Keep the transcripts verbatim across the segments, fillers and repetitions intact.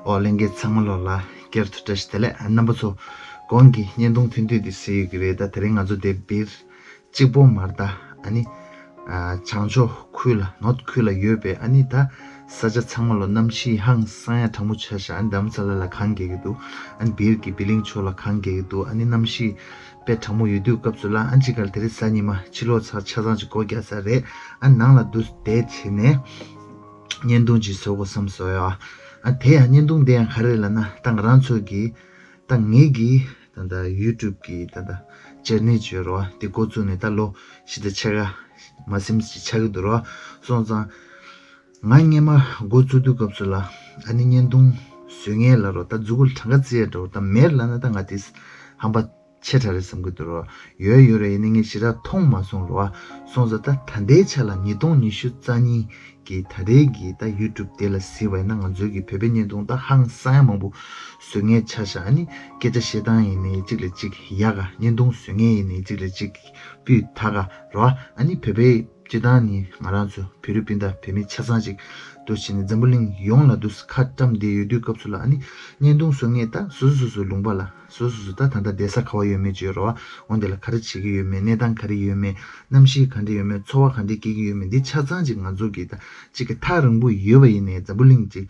ཨོ་ལྷན་རྒྱས་ཚང་མ་ལོ་ལ་བསྐྱར་དུ་བཀྲ་ཤིས་བདེ་ལེགས། རྣམ་པ་ཚོ་གོང་གི་བརྙན་ཐུང་ཐུང་ཐུང་འདི་གཟིགས་ཡོད་ཀྱི་རེད། ད་དེ་རིང་ང་ཚོ་འདིར་སྦིར་གཅིག་པོ་མ་རེད། ད་ཨ་ནི་ཨ་བྱང་ཕྱོགས་ཁུལ་ལ་ནོར་ཐི་ཁུལ་ལ་ཡོད་པའི་ཨ་ནི་ད་ས་ཆ་ཚང་མ་ལོ་གནམ་གཤིས་ཧང་སང་ཡ་གྲང་མོ་ཆགས་ཤག་ཨ་ནི་དྷ་རམ་ས་ལ་ལ་གངས་རྒྱག་གི་འདུག་ཨ་ནི་སྦིར་གྱི་སྦི་ལིང་ཕྱོགས་ལ་གངས་རྒྱག་གི་འདུག་ཨ་ནི་གནམ་གཤིས་དཔེ་གྲང་མོ་ཡོད་དུས་སྐབས་སུ་ལ་ཨ་ནི་ཅིག་ག་ལ་དེ་རིང་གཟའ་ཉི་མ་ཕྱི་ལོགས་ཚར་ཆ་ཚང་ཅིག་སྒོ་རྒྱག་ས་རེད། ཨ་ནི་ནང་ལ་འདུག་བསྡད་བྱས་ནས་བརྙན་ཐུང་ཅིག་བཟོ་དགོས་བསམ་སོང་ཡ། ཨ་དེ་ཡང་བརྙན་ཐུང་དེ་ཡང་ག་རེ་ལབ་ན་ད་ང་རང་ཚོ་གི་ད་ངེད་ཀྱི་ད་ད་ཡུ་ཊུབ་གི་ད་ད་ཅེ་ནལ་ཅིག་ཡོད་རེད་བ། དེ་འགོ་བཙུགས་ནས་ད་ལོ་ཕྱེད་དང་ཕྱེད་ཀ་མ་ཟིན་ཅིག་ཆགས་ཀྱི་འདུག་རེད་བ། སོང་ཙང་ང་སྔས་མ་འགོ་བཙུགས་དུས་སྐབས་སུ་ལ་ཨ་ནི་བརྙན་ཐུང་བཟོ་མཁན་ལབ་རོགས། ད་མཛུ་གུ་ལ་གྲངས་ཀ་བརྩི་ཡ་འདྲ་བོ་ད་མེད་ལབ་ན་ད་ང་དེ་ཧམ་པ་ཆེ་དྲགས་རེད་བསམ་གྱི་འདུག་རོ། ཡོད་ཡོད་རེད། ཡིན་ནའི་ངས་ཞེ་དྲག་མཐོང་མ་སོང་རོ། སོང་ཙང་ད་ད་ལྟའི་ཆ་ལ་ཉིས་སྟོང་ཉི་ཤུ་རྩ་གཉིས་ཀྱི་ད་ལྟའི་གི་ད་ཡུ་ཊུབ་དེ་ལ་གཟིགས་པ་ཡིན་ན་ང་ཚོའི་གི་བོད་པའི་བརྙན་ཐུང་ད་ཧང་སང་ཡ་མང་པོ་བཟོ་མཁན་ཆགས་ཤག་ཨ་ནི་སྐད་ཆ་བཤད་སྟངས་ཡིན་ནའི་གཅིག་ལ་གཅིག་ཡག་ག་བརྙན་ཐུང་བཟོ་མཁན་ཡིན་ནའི་གཅིག་ལ་གཅིག་སྤུས་དག་ག་རོ། ཨ་ནི་བོད་པའི་སྤྱི་བཏང་ནི་ང་རང་ཚོ་བོད་རིགས་སྤུན་ཟླ་བོད་མི་ཆ་ཚང་ཅིག་འདུག་བྱས་ནས་འཛམ་བུ་གླིང་ཡོངས་ལ་འདུག་ཁ་བཀྲམ་བསྡད་ཡོད་དུས་སྐབས་སུ་ལ་ཨ་ནི་བརྙན་ཐུང་བཟོ་མཁན་ད་སོ་སོ་སོ་སོ་ལུང་པ་ལ་སོ་སོ་སོ་ད་ད་ལྟ་བསྡད་ས་ག་བ་ཡོད་མེད་ཅིག་ཡོད་རེད་བ། འོན་ཏེ་ལ་ག་རེ་བྱེད་ཀྱི་ཡོད་མེད། གནས་སྟངས་ག་རེ་ཡོད་མེད། གནམ་གཤིས་ག་འདྲ་ཡོད་མེད། འཚོ་བ་ག་འདྲ་སྐྱེལ་གྱི་ཡོད་མེད། འདི་ཆ་ཚང་ཅིག་ང་ཚོ་གི་ད་ཅིག་གི་ཐག་རིང་པོ་ཡོད་པ་ཡིན་ནའི་འཛམ་བུ་གླིང་ཅིག་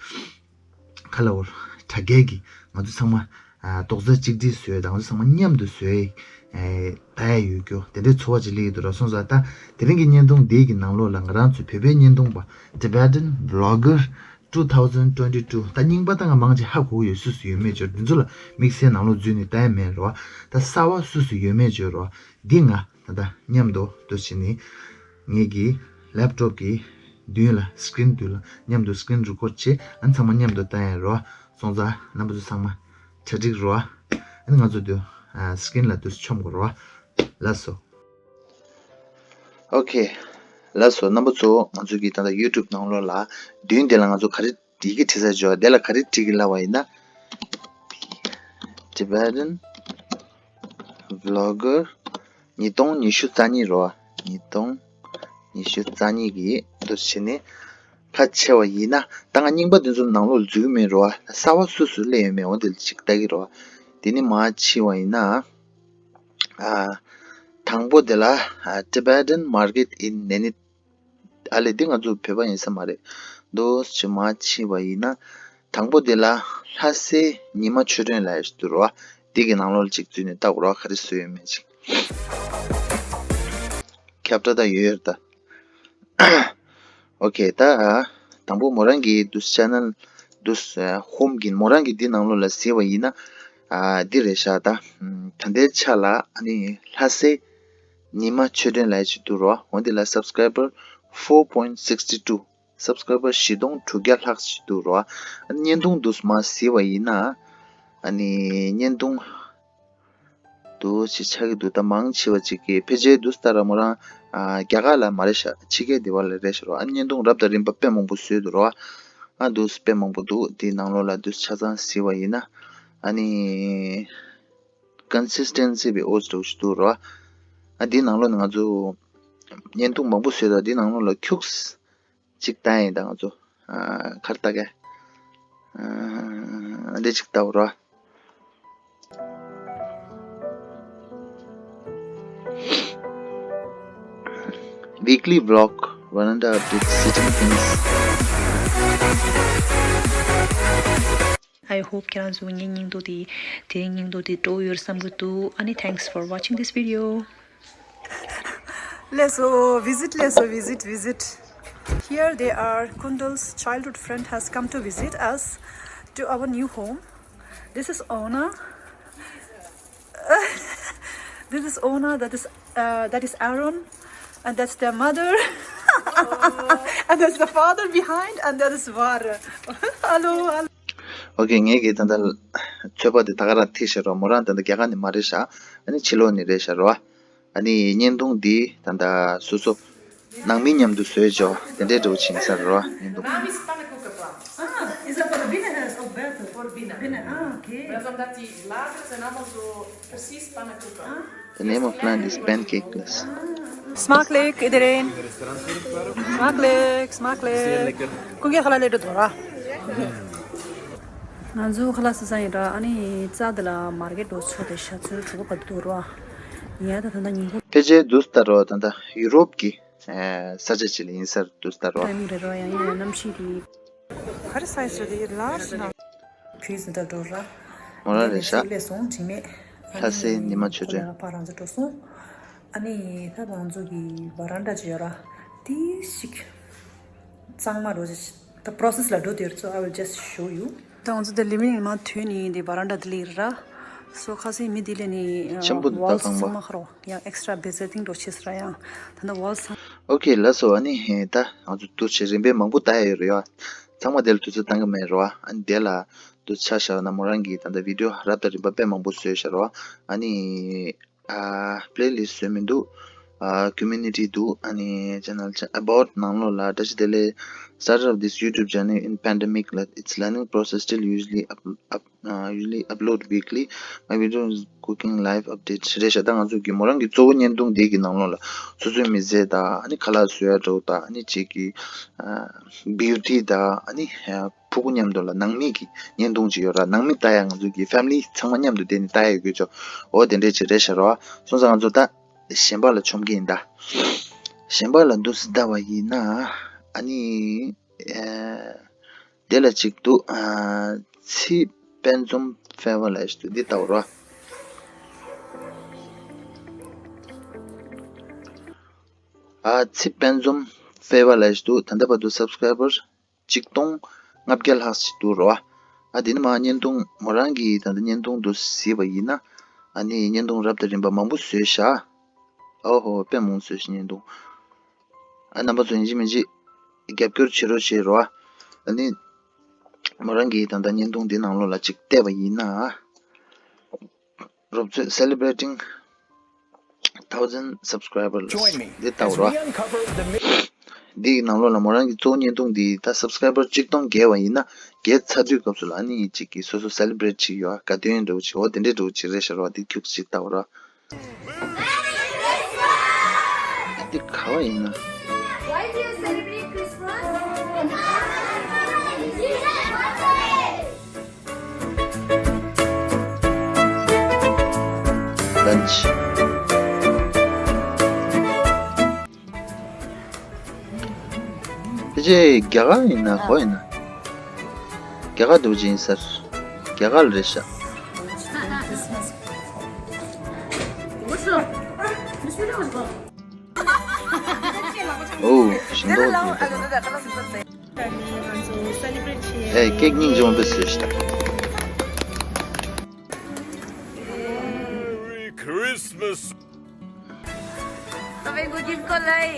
ཁ་ལ་འོར་དྲ་རྒྱའི་གི་ང་ཚོ་ཚང་མ་ཨ་རྡོག་རྩ་གཅིག་སྒྲིལ་བཟོས་དང་ང་ཚོ་ཚང་མ་མཉམ་དུ་བཟོས་ཨེ་ད་ཡ་ཡོད་རྒྱུ་དེ་འདྲའི་ཚོར་བ་ཅིག་སླེབས་ཀྱི་འདུག་ར། སོང་ཙང་ད་དེ་རིང་གི་བརྙན་ཐུང་འདིའི་གི་ནང་ལོགས་ལ་ང་རང་ཚོ་བོད་པའི་བརྙན་ཐུང་པ་Tibetan Vlogger two thousand twenty two ད་རྙིང་པ་ད་ང་མང་ཆེ་ཧ་གོ་གི་ཡོད། སུ་སུ་ཡོད་མེད་ཅོར་འདི་ཚོ་ལ་དམིགས་བསལ་ནང་ལོགས་འཛུལ་ནས་ལྟ་ཡ་མེད་རོ། ད་གསར་བ་སུ་སུ་ཡོད་མེད་ཅོར་རོ། འདི་ང་ད་ལྟ་མཉམ་དུ་འདུག་བྱས་ནས་ངེད་ཀྱི་ལེབ་ཊོབ་ཀྱི་མདུན་ལ་སི་ཀི་རིན་མདུན་ལ་མཉམ་དུ་སི་ཀི་རིན་རི་ཀོཌ་བྱས་ཨ་ཚང་མ་མཉམ་དུ་ལྟ་ཡ་རོ། སོང་ཙང་རྣམ་པ་ཚོ་ཚང་མ་གྲ་སྒྲིག་རོ། ཨ་ནི་ང་ཚོ་འདུག་ཨ་སི་ཀི་རིན་ལ་འདུག་མཆོང་དགོས་རོ། ལགས་སོ། ཨོ་ཁེ། ལགས་སོ་རྣམ་པ་ཚོ་ང་ཚོ་གི་ད་ལྟ་ཡུ་ཊུབ་ནང་ལོགས་ལ་མདུན་དེ་ལ་ང་ཚོ་ག་རེ་ཡི་གེ་བྲིས་ས་ཅོ་དེ་ལ་ག་རེ་བྲིས་ཀྱི་ལབ་པ་ཡིན་ན། Tibetan Vlogger ཉིས་སྟོང་ཉི་ཤུ་རྩ་གཉིས་རོ། ཉིས་སྟོང་ཉི་ཤུ་རྩ་གཉིས་ཀྱི་འདུག་བྱས་ནས་ཁ་ཕྱེ་བ་ཡིན་ན་ད་ང་རྙིང་པ་འདི་ཚོ་ནང་ལོགས་འཛུལ་གྱི་མེད་རོ། གསར་བ་སུ་སུ་སླེབས་ཡོད་མེད་འོ་དེ་ལ་ཅིག་ལྟ་གི་རོ། དེ་ནི་མར་ཕྱེ་བ་ཡིན་ན། ཨ། དང་པོ་དེ་ལ་ཨ། Tibetan Market in Naini། ཨ་ལས་འདི་ང་ཚོ་བོད་པ་ཡིན་ས་མ་རེད། འདུག་སེ་མར་ཕྱེ་བ་ཡིན་ན། དང་པོ་དེ་ལ་ལྷ་སའི་ཉི་མ་ཆོས་སྒྲོན་ལབ་ཡ་ཞིག་འདུག་རོ། འདི་གི་ནང་ལོགས་ལ་ཅིག་འཛུལ་ནས་ལྟ་དགོས་རོ། ག་རེ་བཟོས་ཡོད་མེད་ཅིག་ཁྱབ་བསྒྲགས་ད་ཡོད་ཡོད་ད། ཨོ་ཁེ། ད་དང་པོ་མོ་རང་གི་འདུག་སེ་ཆེ་ནལ་འདུག་སེ་ཧོམ་གྱི་མོ་རང་གི་འདི་ནང་ལོགས་ལ་གཟིགས་པ་ཡིན་ན། ཨ་འདི་རེད་ཤག་ད་ད་ལྟའི་ཆ་ལ་ཨ་ནི་ལྷ་སའི་ཉི་མ་ཆོས་སྒྲོན་ལབ་ཡ་ཅིག་འདུག་རོ། འོ་འདི་ལ་སབ་སི་ཀ་རའི་བར་four point sixty two། སབ་སི་ཀ་རའི་བར་བཞི་སྟོང་དྲུག་བརྒྱ་ལྷག་ཅིག་འདུག་རོ། ཨ་ནི་བརྙན་ཐུང་འདུག་སེ་མར་གཟིགས་པ་ཡིན་ན། ཨ་ནི་བརྙན་ཐུང་འདུག་སེ་ཆགས་ཀྱི་འདུག་ད་མང་ཆེ་བ་ཅིག་གིས་ཕལ་ཆེར་འདུག་སེ་ད་ར་མོ་རང་ཨ་རྒྱ་གར་ལ་མ་རེད་ཤག་ཕྱི་རྒྱལ་དེ་བ་ལ་རེད་ཤག་རོ། ཨ་ནི་བརྙན་ཐུང་རབ་དང་རིམ་པ་དཔེ་མང་པོ་བཟོས་འདུག་རོ། ཨ་འདུག་སེ་དཔེ་མང་པོ་འདུག་དེའི་ནང་ལོགས་ལ་འདུག་སེ་ཆ་ཚང་གཟིགས་པ་ཡིན་ན། ཨ་ནི་ཀོན་སིས་ཊེན་སི་བའི་ཨོ་ཙི་འདྲ་བོ་ཞིག་འདུག་རོ། ཨ་དེའི་ནང་ལོགས་ནས་ང་ཚོ་བརྙན་ཐུང་མང་པོ་བཟོས་ད་དེའི་ནང་ལོགས་ལ་ཁྱུགས་ཅིག་བལྟ་ཡིན་ད་ང་ཚོ། ཨ་ག་རེ་བལྟ་གས། ཨ་འདི་ཅིག་བལྟ་བ་རོ། Weekly vlog, veranda updates, sitting things. I hope ཁྱེད་རང་ཚོ་ངའི་བརྙན་ཐུང་དེ་དེ་རིང་བརྙན་ཐུང་དེ་སྤྲོ་པོ་ཡོད་བསམ་གྱི་འདུག་ཨ་ནི་thanks for watching this video. ལགས་སོ། visit ལགས་སོ། visit visit. Here they are. Kundal's childhood friend has come to visit us to our new home. This is Ona. This is Ona. That is uh, that is Aaron, and that's their mother. And that's the father behind, and that is Var. Hello, hello. ཨོ་ཀེ། ངས་ཀྱིས་ད་ལྟ་ཚོད་དཔག་དེ་ད་ག་རང་ཐིག་བཞག་རོགས། མོ་རང་ད་ལྟ་རྒྱ་གར་ནས་མ་རེད་ཤག་ཨ་ནི་ཕྱི་ལོགས་ནས་རེད་ཤག་རོགས། ཨ་ནི་བརྙན་ཐུང་འདི་ད་ལྟ་སོ་སོ་ནང་མི་མཉམ་དུ་བཟོས་ཆོག་དེ་འདྲའི་འདྲ་བོ་ཕྱིན་ས་རེད་རོགས། བརྙན་ཐུང་། Ah, is that for the beginners? Oh, better. For beginners. Beginner. Ah, okay. Precies pannenkoeken. The name of plant is pancake glass. Smakelijk, iedereen. Smakelijk, smakelijk. Kom je gelijk door, hè? ང་ཚོ་ཁ་ལག་ཟ་ས་ཡིན་ར། ཨ་ནི་རྩྭ་འདི་ལ་མར་ཀེཊ་འགྲོ་ཆོག་དེ་ཤ་ཚུལ་གྲུ་གུ་བར་དུ་ར། ཡ་ད་ད་ད་ཉིན་གུང་། ཕལ་ཆེར་འདུག་ལྟ་རོགས། ད་ད་ཡུ་རོབ་ཀྱི་ས་ཆ་ཅིག་ལ་ཡིན་ས་རེད། འདུག་ལྟ་རོགས། ཊའི་མིང་རེད་ར། ཡང་ཡང་གནམ་གཤིས་ཀྱི། ག་རེ་སའི་ཛི་རེད་དེ། ལར་ཇི་ན། བུས་འདི་འདྲ་འགྲོ་ར། མོ་རང་རེད་ཤག་ལས་སོང་དྲི་མེད། ལྷ་སའི་ཉི་མ་ཆོས་སྒྲོན། ཁོ་རང་ཚོ་འགྲོ་སོང་། ཨ་ནི་ད་ང་ཚོ་གི་བ་རན་ཌ་ཅིག་ཡོད་ར། དེ་ཞིག་གཙང་མ་འགྲོ་ཅིག་ད་པོ་རོ་སེ་སི་ལ་འགྲོ་དེ་ར། So I will just show you. ད་ང་ཚོ་དེ་ལི་ཝིང་རུམ་མ་ཐོན་ནི་དེ་བ་རན་ཌ་དེ་ལ་ཡིན་ར། སོ་ཁ་སང་མི་དེ་ལས་ནི་ཆེན་པོ་འདུག་ད་ཝལ་ཁང་པ་ཚང་མ་ཁ་རོ། ཡང་ཨེག་སི་ཊྲ་བེ་ཛེ་ཊིང་འགྲོ་ཆེ་ས་ར། ཡང་ད་ནི་ཝལ་ཚང་། ཨོ་ཀེ། ལགས་སོ། ཨ་ནི་ད་ང་ཚོ་འདུག་བྱེད་རིམ་པས་མང་པོ་ལྟ་ཡ་ཡོད་རེད་ཡ། ཚང་མ་དེ་ལ་དུས་ཚོད་བཏང་གི་མེད་རེད་བ། ཨ་ནི་དེ་ལ་འདུག་ཆ་བཞག་ན་མོ་རང་གིས་ད་ལྟ་བི་ཌི་ཡོ་རབ་དང་རིམ་པ་དཔེ་མང་པོ་བཟོས་བཞག་རེད་བ། ཨ་ནི་ཨ་པི་ལེ་ལིསི་བཟོས་མི་འདུག་ཨ་ཀོ་མིའུ་ནི་ཊི་འདུག་ཨ་ནི་ཅེ་ནལ་ཅེ། About ནང་ལོགས་ལ་བཀྲ་ཤིས་བདེ་ལེགས། Started of this YouTube journey in pandemic, like, its learning process still usually up, up, uh, usually upload weekly. My video is cooking life updates རེད་ཤག་ད་ང་ཚོ་གི་མོ་རང་གི་གཙོ་བོ་བརྙན་ཐུང་འདི་གི་ནང་ལོགས་ལ་སོ་སོའི་མི་ཚེ་དང་། ཨ་ནི་ཁ་ལག་བཟོ་ཡ་འདྲ་བོ་དང་། ཨ་ནི་གཅིག་གི་ཨ་བིའུ་ཊི་དང་། ཨ་ནི་ཕྲུ་གུ་མཉམ་དུ་ལ་ནང་མི་གི་བརྙན་ཐུང་ཅིག་ཡོད་ར། ནང་མི་ལྟ་ཡ། ང་ཚོ་གི་ཕེ་མི་ལི་ཚང་མ་མཉམ་དུ་བསྡད་ནས་ལྟ་ཡ་ཡོད་ཀྱི་ཆོག་འོ་དེ་འདྲས་ཅིག་རེད་ཤག་ར་བ། སོང་ཙང་ང་ཚོ་ད་གཞན་པ་ལ་མཆོང་གི་ཡིན་ད། གཞན་པ་ལ་འདུག་སེ་ལྟ་བ་ཡིན་ན། ཨ་ནི་ཨ་དེ་ལ་ཅིག་འདུག་ཨ་ཚེ་དཔལ་འཛོམས་ཕེ་ཝར་ལབ་ཡ་ཞིག་འདུག་འདི་ལྟ་བུ་ར། ཨ་ཚེ་དཔལ་འཛོམས་ཕེ་ཝར་ལབ་ཡ་ཞིག་འདུག་ད་ལྟ་བར་དུ་སབ་སི་ཀ་རའི་བར་ཆིག་སྟོང་ལྔ་བརྒྱ་ལྷག་ཅིག་འདུག་ར་བ། ཨ་དེ་ནི་མ་བརྙན་ཐུང་མོ་རང་གིས་ད་ལྟ་བརྙན་ཐུང་འདུག་གཟིགས་པ་ཡིན་ན། ཨ་ནི་བརྙན་ཐུང་རབ་དང་རིམ་པ་མང་པོ་བཟོས་ཤག་ཨོ་ཧོ། དཔེ་མང་བཟོས་ཤག་བརྙན་ཐུང་། ཨ་རྣམ་པ་ཚོ་ཡིན་གཅིག་མིན་གཅིག་རྒྱབ་སྐྱོར་བྱེད་རོགས་བྱེད་རོགས། ཨ་ནི་མོ་རང་གིས་ད་ལྟ་བརྙན་ཐུང་འདི་ནང་ལོགས་ལ་ཅིག་བལྟས་པ་ཡིན་ན། རོབ་ཚོད་celebrating thousand subscribers འདི་ལྟ་བུ་ར། འདི་ཡི་ནང་ལོགས་ལ་མོ་རང་གི་གཙོ་བོ་བརྙན་ཐུང་འདི་ད་སབ་སི་ཀ་རའི་བར་ཆིག་སྟོང་བརྒལ་བ་ཡིན་ན། བརྒལ་ཚར་དུས་སྐབས་སུ་ལ་ཨ་ནི་ཅིག་གིས་སོ་སོ་སེ་ལི་བྷི་རེ་ཊི་བྱེད་ཀྱི་ཡོད། དགའ་སྟོན་འདྲ་བོ་ཅིག་འོ་དེ་འདྲའི་འདྲ་བོ་ཅིག་རེད་ཤག་ར་བ། འདི་ཁྱུག་ཅིག་ལྟ་བུ་ར། འདི་ག་བ་ཡིན་ན། Why do you celebrate Christmas? Lunch. ཕལ་ཆེར་རྒྱ་གར་ཡིན་ན་གོ་ཡིན་ན། རྒྱ་གར་འདྲ་བོ་ཅིག་ཡིན་ས་རེད། རྒྱ་གར་ལ་རེད་ཤག་ཨོ། ཞིམ་མདོག་འདུག་ཨེ། ཀེག་སྙིང་རྗེ་མོ་དཔེ་བཟོས་ཤག Merry Christmas. तपाईँको गिफ्ट कसलाई?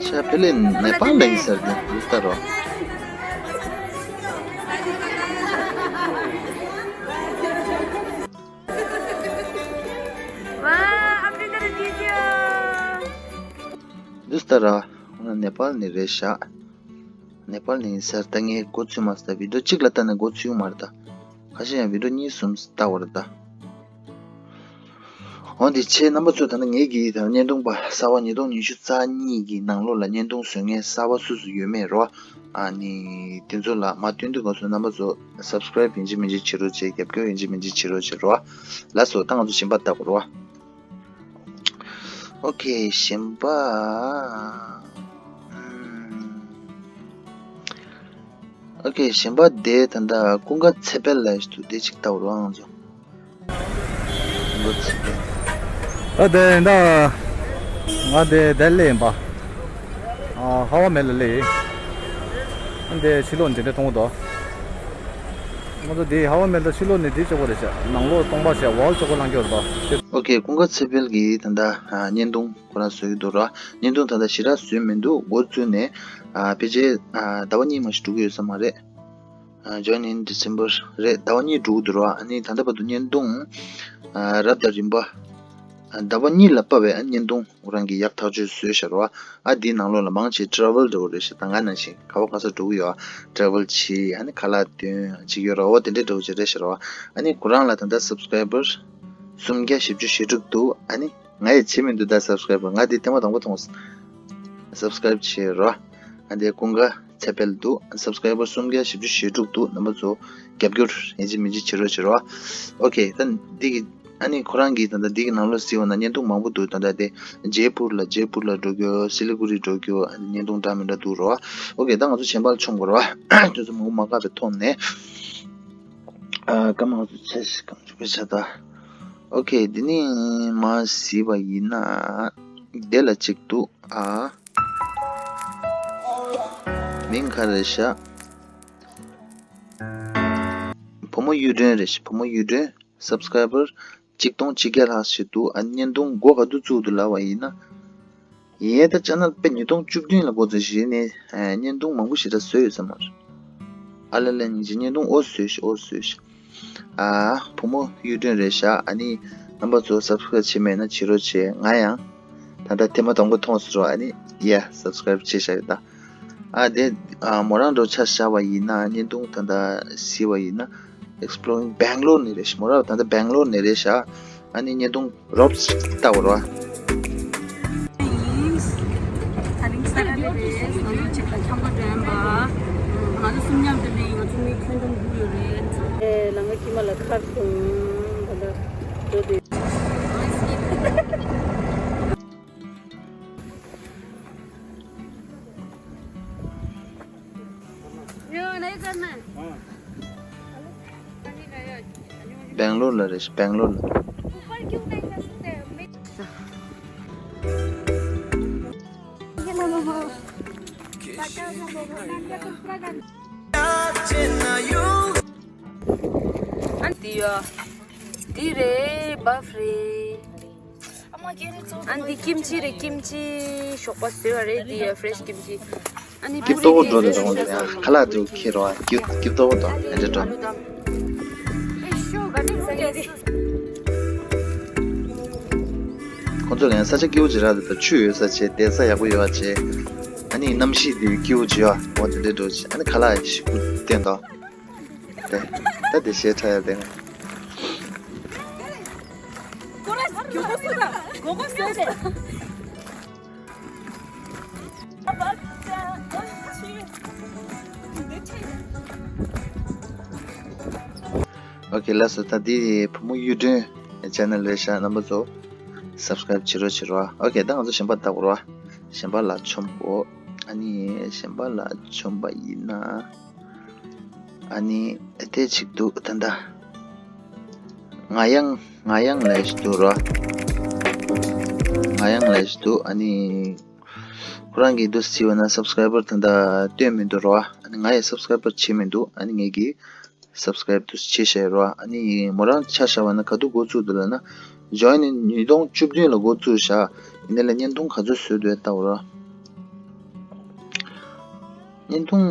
ཤ་ཕི་ལིན་ནེ་པཱལ་ལ་ཡིན་ས་རེད། འདུག་ལྟ་རོགས། ཝ། ཨ་ཕི་ཏར་ཇི་ཇི་ཨ། འདུག་ལྟ་རོགས། ནེ་པཱལ་ནས་རེད་ཤག་ནེ་པཱལ་ནས་ཡིན་ས་རེད། ད་ངས་འགོ་ཚུགས་མ་སོང་། ད་བི་ཌིའོ་གཅིག་ལ་ལྟ་ནས་འགོ་ཚུགས་ཡོང་མ་རེད་ད། ཁ་ཤས་ཡང་བི་ཌིའོ་གཉིས་གསུམ་ལྟ་བ་རེད་ད། འོ་འདི་བྱས་རྣམ་པ་ཚོ། ད་ནི་ངེད་ཀྱི་ད་བརྙན་ཐུང་པ་གསར་པ་ཉིས་སྟོང་ཉི་ཤུ་རྩ་གཉིས་ཀྱི་ནང་ལོགས་ལ་བརྙན་ཐུང་བཟོ་མཁན་གསར་པ་སུ་སུ་ཡོད་མེད་རོ། ཨ་ནི་དེ་ཚོ་ལ་མ་སྟོན་དུས་སྐབས་སུ་རྣམ་པ་ཚོ་སབ་སི་ཀ་རའིབ་ཡིན་གཅིག་མིན་གཅིག་བྱེད་རོགས་བྱེད། རྒྱབ་སྐྱོར་ཡིན་གཅིག་མིན་གཅིག་བྱེད་རོགས་བྱེད་རོ། ལགས་སོ། ད་ང་ཚོ་གཞན་པ་ལྟ་དགོས་རོ། ཨོ་ཁེ། གཞན་པ། ཨམ། ཨོ་ཁེ། གཞན་པ་དེ་ད་ལྟ་ཀུན་དགའ་ཚེ་འཕེལ་ལབ་ཡ་ཞིག་འདུག་དེ་གཅིག་ལྟ་བུ་རོ། ང་ཚོ་ཀུན་དགའ་ཚེ་འཕེལ། ད་དེ་ད་ང་དེ་ལྡི་ལི་ཡིན་པ། ཨ། ཧ་ཝ་མེལ་ལ་སླེབས་ཡིན། འདི་ཕྱི་ལོགས་འདི་འདྲ་མཐོང་གི་འདུག་ང་ཚོ་འདི་ཧ་ཝ་མེལ་དང་ཕྱི་ལོགས་ནས་འདི་ལྕོག་པོ་རེད་ཤག་ནང་ལོགས་སྟོང་པ་ཞིག་ཝལ་ལྕོག་པོ་ལངས་ཀྱི་ཡོད་རེད་པ། ཨོ་ཁེ། ཀུན་དགའ་ཚེ་འཕེལ་གྱིས་ད་ལྟ་ཨ་བརྙན་ཐུང་ཁོ་རང་བཟོ་གི་འདུག་ར། བརྙན་ཐུང་ད་ལྟ་ཞེ་དྲག་བཟོས་མི་འདུག་འགོ་བཙུགས་ནས་ཨ་ཕལ་ཆེར་ཨ་ཟླ་བ་གཉིས་མ་ཞིག་འགྲོ་གི་ཡོད་ས་མ་རེད། ཨ། Join in December རེད། ཟླ་བ་གཉིས་འགྲོ་གི་འདུག་ར། ཨ་ནི་ད་ལྟ་བར་དུ་བརྙན་ཐུང་ཨ་རབ་དང་རིམ་པ་ཨ་ཟླ་བ་གཉིས་ལ་དཔག་པའི་ཨ་བརྙན་ཐུང་ཁོ་རང་གིས་ཡག་ཐག་ཆོད་བཟོས་བཞག་ར། ཨ་འདིའི་ནང་ལོགས་ལ་མང་ཆེ་travel འདྲ་བོ་རེད་ཤག་ད་ང་ནང་བཞིན་ག་བ་ག་ས་འགྲོ་གི་ཡོད། travel བྱེད། ཨ་ནི་ཁ་ལག་འདོན་བྱེད་ཀྱི་ཡོད་ར། འོ་དེ་འདྲའི་འདྲ་བོ་ཅིག་རེད་ཤག་ར། ཨ་ནི་ཁོ་རང་ལ་ད་ལྟ་subscriber སུམ་བརྒྱ་བཞི་བཅུ་ཞེ་དྲུག་འདུག་ཨ་ནི་ང་ཡི་བྱེད་མི་འདུག་ད་subscriber། ང་འདི་ཐེངས་མ་དང་པོ་མཐོང་། subscribe བྱེད་རོགས། ཨ་འདི་ཀུན་དགའ་ཚེ་འཕེལ་འདུག subscriber སུམ་བརྒྱ་བཞི་བཅུ་ཞེ་དྲུག་འདུག་རྣམ་པ་ཚོ་རྒྱབ་སྐྱོར་ཡིན་གཅིག་མིན་གཅིག་བྱེད་རོགས་བྱེད་རོགས། ཨོ་ཁེ། ད་འདི་གི་ཨ་ནི་ཁོ་རང་གིས་ད་ལྟ་འདི་གི་ནང་ལོགས་གཟིགས་པ་ན་བརྙན་ཐུང་མང་པོ་འདུག་ད་ལྟ་དེ་ཇེ་པུར་ལ་ཇེ་པུར་ལ་འགྲོ་རྒྱུ། སི་ལི་གུ་རི་འགྲོ་རྒྱུ། ཨ་ནི་བརྙན་ཐུང་འདྲ་མི་འདྲ་འདུག་རོགས། ཨོ་ཁེ། ད་ང་ཚོ་གཞན་པ་ལ་མཆོང་དགོས་རོགས། དེ་ཚོ་མང་པོ་མ་བཀག་པའི་ཐོག་ནས། ཨ་སྐར་མ་ང་ཚོ་ཆ་ཞིག་གང་བྱུང་བའི་ཆ་ད། ཨོ་ཁེ། འདི་ནི་མ་གཟིགས་པ་ཡིན་ན་དེ་ལ་གཅིག་འདུག་ཨ། མིང་ག་རེ་ཤག་བུ་མོ་གཡུ་སྒྲོན་རེད་ཤག་བུ་མོ་གཡུ་སྒྲོན་subscriber གཅིག་སྟོང་ཆིག་བརྒྱ་ལྷག་ཞིག་འདུག་ཨ་བརྙན་ཐུང་མགོ་ག་དུས་བཙུགས་འདུག་ལབ་པ་ཡིན་ན། ཡིན་ད་ཅ་ནལ་དཔེ་ཉིས་སྟོང་བཅུ་བདུན་ལ་འགོ་བཙུགས་ཤིག་ནས་བརྙན་ཐུང་མང་པོ་ཞེ་དྲག་བཟོས་ཡོད་ས་མ་རེད། ཨ་ལ་ལ་ཉིན་གཅིག་བརྙན་ཐུང་ཨོ་བཟོས་ཤིག་ཨོ་བཟོས་ཤིག་ཨ་བུ་མོ་གཡུ་སྒྲོན་རེད་ཤག་ཨ་ནི་རྣམ་པ་ཚོ་subscribe བྱས་མེད་ན་བྱེད་རོགས་བྱེད། ང་ཡང་ད་ལྟ་ཐེངས་མ་དང་པོ་མཐོང་སོང་ར། ཨ་ནི་ཡ་subscribe བྱས་བཞག་ཡོད་ད། ཨ་དེ་ཨ་མོ་རང་འགྲོ་ཆ་བཞག་པ་ཡིན་ན་བརྙན་ཐུང་ད་ལྟ་གཟིགས་པ་ཡིན་ན། Exploring Bangalore ནས་རེད་ཤག་མོ་རང་ད་ལྟ་Bangalore ནས་རེད་ཤག་ཨ་ནི་བརྙན་ཐུང་རོབ་ཙམ་ལྟ་བར་བ། ད་རིང་ས་ཡ་དེ་རེད། ང་ཚོ་གཅིག་ལ་འཁྱམ་པ་འདྲ་ཡིན་པ། ང་ཚོ་གསུམ་མཉམ་དུ་ནི་ང་ཚོ་མི་ཁྱོན་བསྡོམས་དགུ་ཡོད་རེད། ཨེ་ལམ་ཁ་དཀྱིལ་མ་ལ་ཁར་སོང་ད་ལྟ་འགྲོ་དུས། Bangalore ལ་རེད། Bangalore ལ། ཨ་འདི་ཡ། འདི་རེད། བབ་རེད། ཨ་འདི་ཀིམ་ཅི་རེད། ཀིམ་ཅི་ཞོགས་པ་བཟོས་པ་རེད། འདི་ཡ་fresh ཀིམ་ཅི། ཨ་ནི་སྐྱིད་པོ་འགྲོ་དེ་རེད། ཁ་ལག་དུ་ཁྱེར་རོ། སྐྱིད་སྐྱིད་པོ་འདུག་ཨ་འདྲ་འགྲོ། ཁོང་ཚོ་ལ་ཡང་ས་ཆ་སྐྱིད་པོ་ཅིག་རག་འདུག་ད་ཆུ་ཡོད་ས་བྱས། བསྡད་ས་ཡག་པོ་ཡོད་པ་བྱས། ཨ་ནི་གནམ་གཤིས་དེ་སྐྱིད་པོ་ཅིག་ཡོད་པ་དེ་འདྲ་འགྲོ་བྱས། ཨ་ནི་ཁ་ལག་ཞིག་བསྟན་དང་། ད་དེ་ཞེ་དྲག་ཡ་དེ། ཨོ་ཁེ། ལགས་སོ། ད་འདི་བུ་མོ་གཡུ་སྒྲོན་channel རེད་ཤག་རྣམ་པ་ཚོ་subscribe བྱེད་རོགས་བྱེད་རོགས། ཨོ་ཁེ། ད་ང་ཚོ་གཞན་པ་ལྟ་བར་བ། གཞན་པ་ལ་མཆོང་གོ། ཨ་ནི་གཞན་པ་ལ་མཆོང་པ་ཡིན་ན། ཨ་ནི་ཨེ་ཏེ་ཅིག་འདུག་ད་ལྟ་ང་ཡང་ང་ཡང་ལས་ཞིག་འདུག་རོ། ང་ཡང་ལས་ཞིག་འདུག་ཨ་ནི་ཁོ་རང་གིས་འདུག་སེ་བྱས་པ་ན་subscriber ད་ལྟ་བཏོན་མི་འདུག་རོ། ཨ་ནི་ང་ཡི་subscriber བྱེད་མི་འདུག་ཨ་ནི་ངེད་ཀྱིས་subscribe འདུག་སེ་བྱས་བཞག་རོ། ཨ་ནི་མོ་རང་ཆ་བཞག་པ་ན་ག་དུས་འགོ་བཙུགས་འདུག་ལབ་ན། Join in ཉིས་སྟོང་བཅུ་བདུན་ལ་འགོ་བཙུགས་བཞག་ཡིན་ནའི་ལ་བརྙན་ཐུང་ག་ཚོད་བཟོས་འདུག་ལྟ་བར། བརྙན་ཐུང་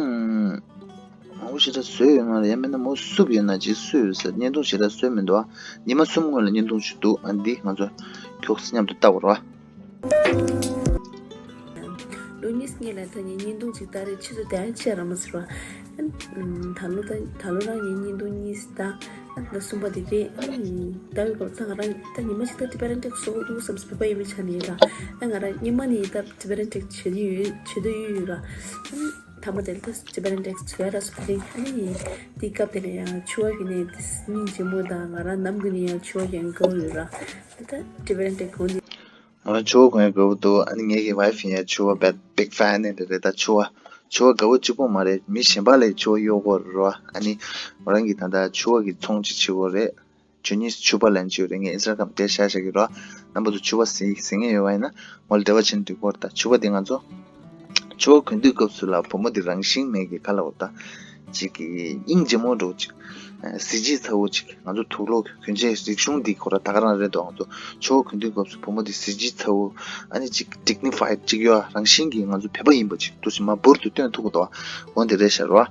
མང་པོ་ཞེ་དྲག་བཟོས་ཡོད་མ་རེད། ཡང་མིན་ན་མོ་བསུབས་ཡོད་ན་ཅིག་བཟོས་ཡོད་ཟེར། བརྙན་ཐུང་ཞེ་དྲག་བཟོས་མི་འདུག་ཨ་ཉི་མ་གསུམ་སྔོན་ལ་བརྙན་ཐུང་ཞིག་འདུག་ཨ་འདི་ང་ཚོ་ཁྱོགས་མཉམ་དུ་ལྟ་བར་བ། ལོ་གཉིས་སྔོན་ལ་ད་ངས་བརྙན་ཐུང་ཅིག་ལྟ་རེད། ཕྱིས་སུ་དེ་ཡང་ཆད་ར་མ་ཟེར་བ། ཨ་ད་ལོ་ད་ད་ལོ་རང་ངས་བརྙན་ཐུང་གཉིས་ལྟ། ཨ་ད་གསུམ་པ་དེ་རེད། ཨ་ལྟ་བའི་སྐབས་ད་ང་རང་ད་ཉི་མ་ཞིག་ད་Tibetan Tech བཟོ་དགོས་འདུག་བསམ་སོང་། བོད་པ་ཡིན་པའི་ཆ་ནས་ཡིན་ད། ཨ་ང་རང་སྔོན་མ་ནས་ད་Tibetan Tech བྱེད་ཀྱི་ཡོད། བྱེད་འདོད་ཡོད་ཡོད་ར། ཨ་ཐ་མ་དེ་ལ་ད་Tibetan Tech བྱེད་ཡ་ར་སོ་དེ་རིང་ཨ་ནི་དེའི་སྐབས་དེ་ལ་ཡང་ཕྱུ་པ་གི་ནས་དེ་སྙིང་རྗེ་མོ་དང་ང་རང་ནམ་གི་ནས་ཡང་ཕྱུ་པ་ཡང་དགའ་བོ་ཡོད་ར། ད་Tibetan Tech གོན་དེ། ང་རང་ཕྱུ་པ་གོན་ཡ་དགའ་བོ་འདུག་ཨ་ནི་ངེད་ཀྱི་wife ཡང་ཕྱུ་པ་big big fan ནས་རེད། ད་ཕྱུ་པ་ཕྱུ་པ་དགའ་བོ་གཅིག་པོ་མ་རེད། མི་གཞན་པ་ལ་ཕྱུ་པ་གཡོག་གོ་ར། ཨ་ནི་ང་རང་གི་ད་ལྟ་ཕྱུ་པ་གི་ཚོང་ཅིག་བྱེད་གོ་རེད། ཇུ་ནིས་ཕྱུ་པ་ལན་ཅིག་རེད། ངས་Instagram དེ་བཞག་བཞག་གི་རོ། རྣམ་པ་ཚོ་ཕྱུ་པ་ཟེར་ཟེར་མཁན་ཡོད་པ་ཡིན་ན་ངོ་ལ་འབྲེལ་བ་བྱེད་འདུག་གོ་ད་ཕྱུ་པ་དེ་ང་ཚོ་ཕྱུ་པ་གོན་དུས་སྐབས་སུ་ལ་བུ་མོ་དེ་རང་བཞིན་མེད་ཀྱི་ཁ་ལ་འོ་ད་ཅིག་གི་དབྱིངས་ཇེ་མོ་འགྲོ་ཅིག་གཟི་བརྗིད་ཚ་བོ་ཅིག་ང་ཚོ་དུག་ལོག་གི་གོན་ཆས་རིག་གཞུང་འདི་ཁོ་ར་ད་ག་རང་རེད་འདུག་ང་ཚོ་ཕྱུ་པ་གོན་དུས་སྐབས་སུ་བུ་མོ་དེ་གཟི་བརྗིད་ཚ་བོ་ཨ་ནི་ཅིག་dignified ཅིག་ཡོད། རང་བཞིན་གྱི་ང་ཚོ་བོད་པ་ཡིན་པ་ཅིག་འདུག་སེ་མ་འབུར་དུ་སྟོན་ཐུབ་ཀྱི་འདུག་འོ་འདི་རེད་ཤག་རོ།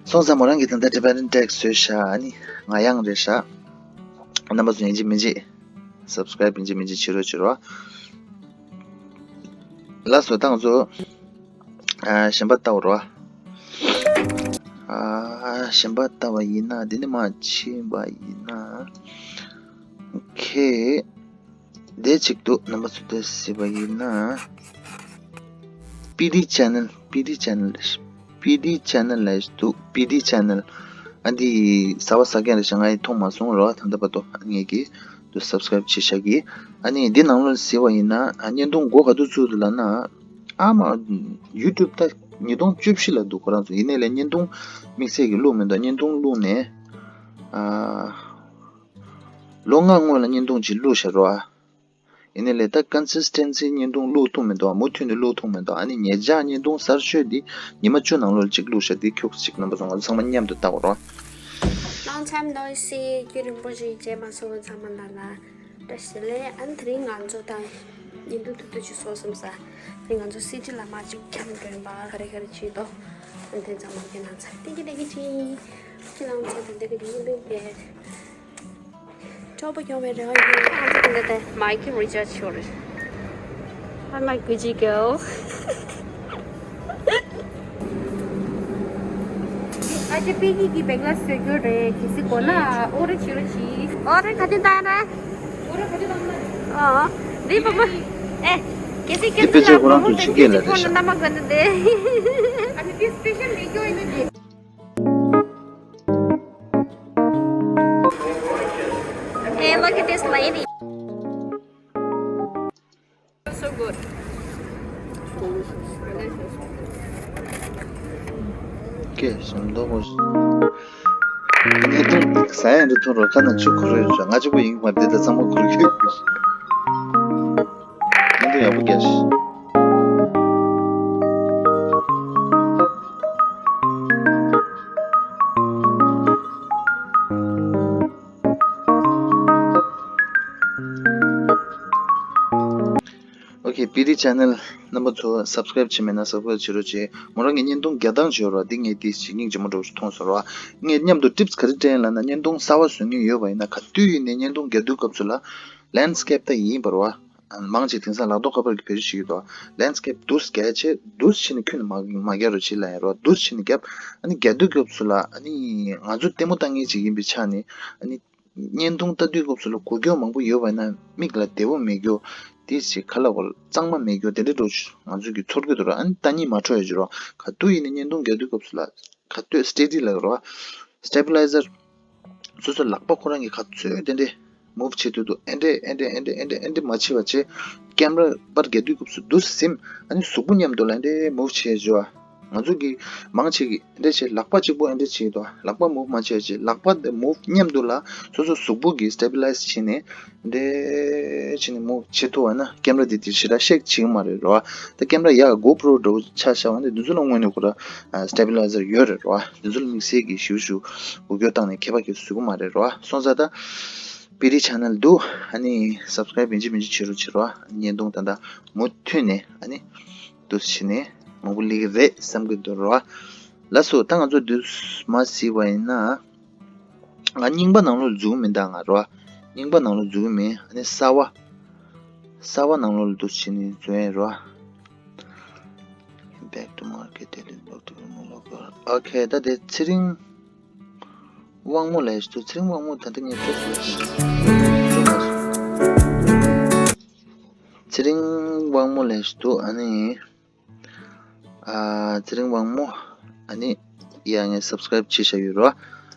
སོང་ཙང་མོ་རང་གིས་ད་ལྟ་Tibetan tag བཟོས་ཤག་ཨ་ནི་ང་ཡང་རེད་ཤག་རྣམ་པ་ཚོ་ཡིན་གཅིག་མིན་གཅིག་subscribe ཡིན་གཅིག་མིན་གཅིག་བྱེད་རོགས་བྱེད་རོགས། ལགས་སོ། ད་ང་ཚོ་ཨ་གཞན་པ་ལྟ་བ་རོགས། ཨ་གཞན་པ་ལྟ་བ་ཡིན་ན་འདི་ནས་མར་ཕྱིན་པ་ཡིན་ན། ཨོ་ཁེ། འདི་གཅིག་འདུག་རྣམ་པ་ཚོ་འདི་གཟིགས་པ་ཡིན་ན། པི་ཌི་channel པི་ཌི་channel པི་ཌི་channel ལབ་འདུག་པི་ཌི་channel ཨ་འདི་གཟབ་པ་གཟབ་རྒྱན་རེད་ཤག་ང་ཡི་མཐོང་མ་སོང་རོགས། ད་ལྟ་བར་དུ་ངས་ཀྱི་འདུག subscribe བྱེད་ཤག་གི་ཨ་ནི་འདི་ནང་ལོགས་གཟིགས་པ་ཡིན་ན་ཨ་བརྙན་ཐུང་མགོ་ག་དུས་བཙུགས་འདུག་ལབ་ན། ཨ་མ་YouTube ད་ཉིས་སྟོང་བཅུ་བཞི་ལ་འདུག་ཁོ་རང་ཚོ་ཡིན་ནའི་ལས་བརྙན་ཐུང་དམིགས་བསལ་གྱི་བླུགས་མི་འདུག་བརྙན་ཐུང་བླུགས་ནས་ཨ། ལོ་ལྔ་སྔོན་ལ་བརྙན་ཐུང་ཅིག་བླུགས་བཞག་རོགས་ཨ། ཡིན་ནའི་ལས་ད་consistency བརྙན་ཐུང་བླུགས་ཐུབ་མི་འདུག་མུ་མཐུད་ནས་བླུགས་ཐུབ་མི་འདུག་ཨ་ནི་ཉེ་ཆར་བརྙན་ཐུང་གསར་ཤོས་འདི་ཉི་མ་བཅུ་ནང་ལོགས་གཅིག་བླུགས་བཞག་འདི་ཁྱུག་ཅིག་རྣམ་པ་ཚོ་ང་ཚོ་ཚང་མ་མཉམ་དུ་ལྟ་དགོས་རོགས། Long time no see. རྒྱུན་རིང་པོ་ཞིག་མཇལ་མ་སོང་བས་ཚང་མ་ལ་ལ་བཀྲ་ཤིས་བདེ་ལེགས། ཨ་ནི་དེ་རིང་ང་ཚོ་ད་བརྙན་ཐུང་ཐུང་ཐུང་ཅིག་བཟོ་བསམ་ས། དེ་ང་ཚོ་city ལ་མར་ཅིག་འཁྱམས་འགྲོ་ཡིན་པ། ག་རེ་ག་རེ་བྱེད་དོ། ཨ་ནི་དེ་ཚང་མ་ཁྱེད་རང་ཚོ་ཐེངས་གཅིག་ལྟ་གི་ཅིག་ཁྱེད་རང་ཚོ་དེ་འདྲ་གི་བརྙན་ཐུང་དེ། ཆོག་པ་ཡོང་བའི་རེ་བ་ཡོད། ང་ཚོ་དེ་འདྲ་དེ་མའི་ཀི་རི་ཅར་ཇི་ཤོར་རེད། Hi, my Gucci girl. ཨ་ཅེ་པེ་ཡི་གི་བེག་ལ་བཟོ་རྒྱུ་རེད། གལ་སྲིད་དགོས་ན་ཨོ་རེ་བྱེད་རོགས་གྱིས། ཨོ་རེ་ག་དུས་བཏང་ན། ཨོ་རེ་ག་དུས་བཏང་ན། ཨོ། འདི་བུ་མོ། ཨེ། གལ་སྲིད་ཁྱེད་ཚོ་ལ་མ་འོངས་པར་ཕྱི་རྒྱལ་ལ་རེད་ཤག་ཨ་ནི་དེ་སི་པེ་ཤལ་མེད་རྒྱུ་ཡིན་ན་དེ། Hey, look at this lady. So good. Delicious. ཀྱེ་ཞིམ་མདོག་པོ། ཨེ་ཐུང་ཟ་ཡ་འདི་ཐུང་རོ་ཁ་ན་ཆུ་ཁོ་རོ་ཡོད་ཤག་ང་གཅིག་པུ་ཡིན་མ་འདི་ད་ཚང་མ་ཁོ་རོ་ཡོད་ཤག་ཨེ་ཐུང་ཡག་པོ་རྒྱག་ཤག་ཨོ་ཁེ། པི་ཌི་ཆེ་ནལ་རྣམ་པ་ཚོ་སབ་སི་ཀ་རེབ་བྱས་མེད་ན་སབ་སི་ཀ་རེབ་བྱེད་རོགས་བྱེད། མོ་རང་གི་བརྙན་ཐུང་བརྒྱ་དང་བྱེད་རོགས། འདི་ངས་དེ་བྱེད་སྙིང་རྗེ་མོ་འདྲ་བོ་ཞིག་མཐོང་སོང་ར། ངས་མཉམ་དུ་ཊིབ་སི་ག་རེ་སྤྲད་ཡིན་ལབ་ན། བརྙན་ཐུང་གསར་བ་བཟོ་མཁན་ཡོད་པ་ཡིན་ན་ག་དུས་ཡིན་ནའི་བརྙན་ཐུང་རྒྱག་དུས་སྐབས་སུ་ལ་ལེན་སི་ཀེབ་ད་ཡིན་པ་རེད་བ། མང་ཆེ་དེང་སང་ལག་ཐོག་ཁ་པར་གྱི་བེད་སྤྱོད་བྱེད་ཀྱི་འདུག་ལེན་སི་ཀེབ་འདུག་སེ་རྒྱག་བྱས་འདུག་སེ་བྱས་ནས་ཁྱོན་ནས་མ་མ་རྒྱག་རོགས་བྱེད་ལབ་ཡིན་རོ། འདུག་སེ་བྱས་ནས་རྒྱབ། ཨ་ནི་རྒྱག་དུས་སྐབས་སུ་ལ་ཨ་ནི་ང་ཚོ་ལྟད་མོ་ལྟ་མཁན་ཅིག་ཡིན་པའི་ཆ་ནས་ཨ་ནི་བརྙན་ཐུང་ལྟ་དུས་སྐབས་སུ་ལ་གོ་རྒྱུ་མང་པོ་ཡོད་པ་ཡིན་ན་མིག་ལ་བདེ་པོ་མེད་རྒྱུ། དེ་ཞིག་ག་ལ་གོ་གཙང་མ་མེད་རྒྱུ་དེ་འདྲ་འགྲོ་ང་ཚོ་གི་ཚོར་གྱི་འདུག་ར། ཨ་ནི་ལྟ་ཉིན་མ་འཕྲོ་ཡོད་ཀྱི་རོ། ག་དུས་ཡིན་ནའི་བརྙན་ཐུང་རྒྱག་དུས་སྐབས་སུ་ལ་ག་དུས་སི་ཊེ་ཌི་ལབ་ཀྱི་རོ། སི་ཊེ་བི་ལའི་ཛར། སོ་སོ་ལག་པ་ཁོ་རང་གི་ག་ཚོད་དེ་འདྲས་མུབ་བྱེད་དུས་འདུག་ཨེ་འདྲས་ཨེ་འདྲས་ཨེ་འདྲས་ཨེ་འདྲས་ཨེ་འདྲས་མ་བྱེད་པ་བྱས། ཀེམ་ར་པར་རྒྱག་དུས་སྐབས་སུ་འདུག་སེ་ཟིམ། ཨ་ནི་གཟུགས་པོ་མཉམ་དུ་ལ་ཨེ་འདྲས་མུབ་བྱེད་བྱས་པ། ང་ཚོ་གི་མང་ཆེ་གི་ཨེ་འདྲས་བྱས། ལག་པ་གཅིག་པོ་ཨེ་འདྲས་བྱེད་དོ། ལག་པ་མུབ་མ་བྱེད་བྱས། ལག་པ་དེ་མུབ་མཉམ་དུ་ལ་སོ་སོ་གཟུགས་པོ་གི་སི་ཊེ་བི་ལའི་ཛི་བྱས་ནས་ཨེ་འདྲས་བྱས་ནས་མུབ་བྱེད་ཐུབ་པ་ན་ཀེམ་ར་དེ་དེ་ཞེ་དྲག་ཤེག་བྱེད་ཀྱི་མ་རེད་རོ། ད་ཀེམ་ར་ཡ་གོ་པྲོ་འདྲ་བོ་ཆ་བཞག་པ་ན་འདི་ཚོ་ལ་དངོས་གནས་ཁོ་ར་སི་ཊེ་བི་ལའི་ཛར་ཡོད་རེད་རོ། འདི་ཚོ་ལ་དམིགས་བསལ་གྱི་ཞུ་ཞུ་འུ་སྐྱོ་བཏང་ནས་ཁྱད་པར་གྱི་བཟོ་གི་མ་རེད་རོ། སོང་ཙང་ད་པི་ཌི་ཆེ་ནལ་འདུག་ཨ་ནི་སབ་སི་ཀ་རེབ་ཡིན་གཅིག་མིན་གཅིག་བྱེད་རོགས་བྱེད་རོགས། བརྙན་ཐུང་ད་ལྟ་མུ་མཐུད་ནས་ཨ་ནི་འདུག་སེ་བྱས་ནས་མང་པོ་སླེབས་ཀྱི་རེད་བསམ་གྱི་འདུག་རོ། ལགས་སོ། ད་ང་ཚོ་འདུག་སེ་མར་གཟིགས་པ་ཡིན་ན། ང་རྙིང་པ་ནང་ལོགས་འཛུལ་མི་འདུག་ང་རོ། རྙིང་པ་ནང་ལོགས་འཛུལ་མེད། ཨ་ནི་གསར་པ། གསར་པ་ནང་ལོགས་ལ་འདུག་སེ་བྱས་ནས་འཛུལ་ཡིན་རོ། Back to market, daily vlog, daily vlog. ཨོ་ཁེ། ད་དེ་ཚེ་རིང་དབང་མོ་ལབ་ཡས་འདུག་ཚེ་རིང་དབང་མོ་ད་ལྟ་ངས་ཏོག་ཙམ་ཚེ་རིང་དབང་མོ་ལབ་ཡས་འདུག་ཨ་ནི། ཨ། ཚེ་རིང་དབང་མོ། ཨ་ནི་ཡ་ངས་སབ་སི་ཀ་རེབ་བྱས་བཞག་ཡོད་རོ།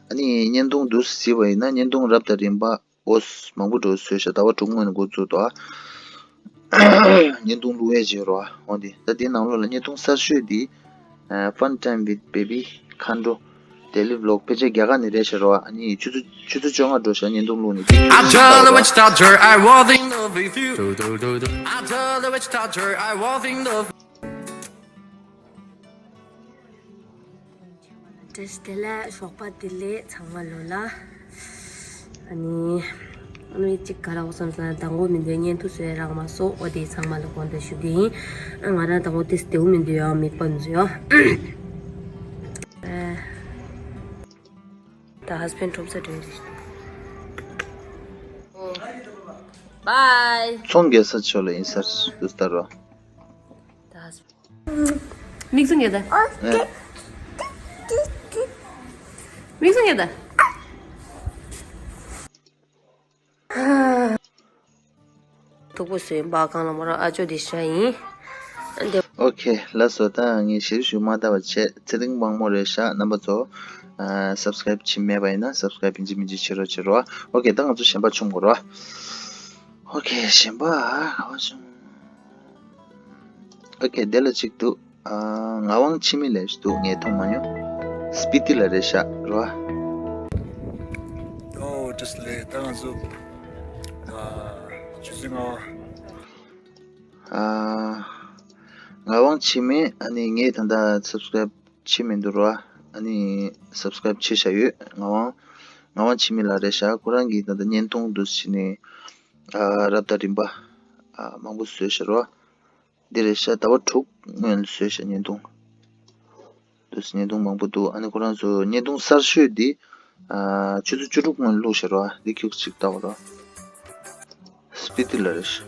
ཨ་ནི་བརྙན་ཐུང་འདུག་སེ་གཟིགས་པ་ཡིན་ན་བརྙན་ཐུང་རབ་དང་རིམ་པ་ཨོ་མང་པོ་འགྲོ་བཟོས་ཤག་ཟླ་བ་དྲུག་སྔོན་ནས་འགོ་བཙུགས་འདུག་ཨ། བརྙན་ཐུང་བླུག་ཡས་བྱས་རོ། འོ་འདི་ད་འདིའི་ནང་ལོགས་ལ་བརྙན་ཐུང་གསར་ཤོས་འདི། ཨ། Fun time with baby མཁའ་འགྲོ། Daily vlog ཕལ་ཆེར་རྒྱ་གར་ནས་རེད་ཤག་རོ། ཨ་ནི་ཆུ་ཚོད་ཆུ་ཚོད་བཅོ་ལྔ་འགྲོ་ཤག་བརྙན་ཐུང་བླུགས་ནས་འདི། I tell the witch doctor I was in love with you. I tell the witch doctor I was in love. བཀྲ་ཤིས་བདེ་ལེགས། ཞོགས་པ་བདེ་ལེགས་ཚང་མ་ལོ་ལ། ཨ་ནི། ཨ་ནི་གཅིག་ག་རེ་བསམ་སོང་ན་དང་པོ་མི་འདོད་བརྙན་ཐུང་བཟོས་རག་མ་སོང་། འོ་དེ་ཚང་མ་ལ་དགོངས་དག་ཞུ་གི་ཡིན། ཨ་ང་རང་དང་པོ་དེ་བདེ་པོ་མི་འདུག་ཡ། མིད་པ་མི་བཟོ་ཡ། ཨ། husband ཁྲོམ་ས་སྒྲིང་འདི། Bye. ཚོང་རྒྱག་ས་ཆོག་ལ་ཡིན་སར་དུ་སྟར་བ། མིག་ཟུང་ཡོད་ད། མིག་ཟུང་ཡོད་ད། ཐུག་པོ་བཟོས་པ་གང་ལ་མོ་རང་ཨ་ཅོ་དེ་ཤ་ཡིན། འདི། ཨོ་ཁེ་ལགས་སོ། ད་ངས་ཞིབ་ཞིབ་མ་ལྟ་བ་བྱས་ཚེ་རིང་དབང་མོ་རེད་ཤག་རྣམ་པ་ཚོ། ཨ་སབ་སི་ཀ་རེབ་བྱེད་མེད་པ་ཡིན་ན་སབ་སི་ཀ་རེབ་ཡིན་གཅིག་མིན་གཅིག་བྱེད་རོགས་བྱེད་རོགས། ཨོ་ཁེ་ད་ང་ཚོ་གཞན་པ་བྱུང་དགོས་རོགས། ཨོ་ཁེ་གཞན་པ་ག་བ་བྱུང་། ཨོ་ཁེ་དེ་ལ་གཅིག་འདུག་ཨ་ངག་དབང་འཆི་མེད་ལབ་ཞིག་འདུག་ངས་མཐོང་མ་མྱོང་། སྤི་ཏི་ལ་རེད་ཤག་རོ། ཨོ་བཀྲ་ཤིས་བདེ་ལེགས། ད་ང་ཚོ་ཨ་ཆུ་ཚོད་ལྔ་པ། ཨ་ངག་དབང་འཆི་མེད། ཨ་ནི་ངས་ད་ལྟ་སབ་སི་ཀ་རེབ་བྱེད་མི་འདུག་རོ། ཨ་ནི་སབ་སི་ཀ་རེབ་བྱེད་བཞག་ཡོད། ངག་དབང་ངག་དབང་འཆི་མེད་ལགས་རེད་ཤག་ཁོ་རང་གིས་ད་ལྟ་བརྙན་ཐུང་འདུག་སེ་བྱས་ནས་ཨ་རབ་དང་རིམ་པ་ཨ་མང་པོ་བཟོས་ཤག་རོ། འདི་རེད་ཤག་ཟླ་བ་དྲུག་སྔོན་ལ་བཟོས་ཤག་བརྙན་ཐུང་། འདུག་སེ་བརྙན་ཐུང་མང་པོ་འདུག་ཨ་ནི་ཁོ་རང་ཚོ་བརྙན་ཐུང་གསར་ཤོས་འདི་ཨ་ཆུ་ཚོད་བཅུ་དྲུག་སྔོན་ལ་བླུགས་ཤག་རོ། འདི་ཁྱུག་ཅིག་ལྟ་བ་རོ། སྤི་ཏི་ལ་རེད་ཤག་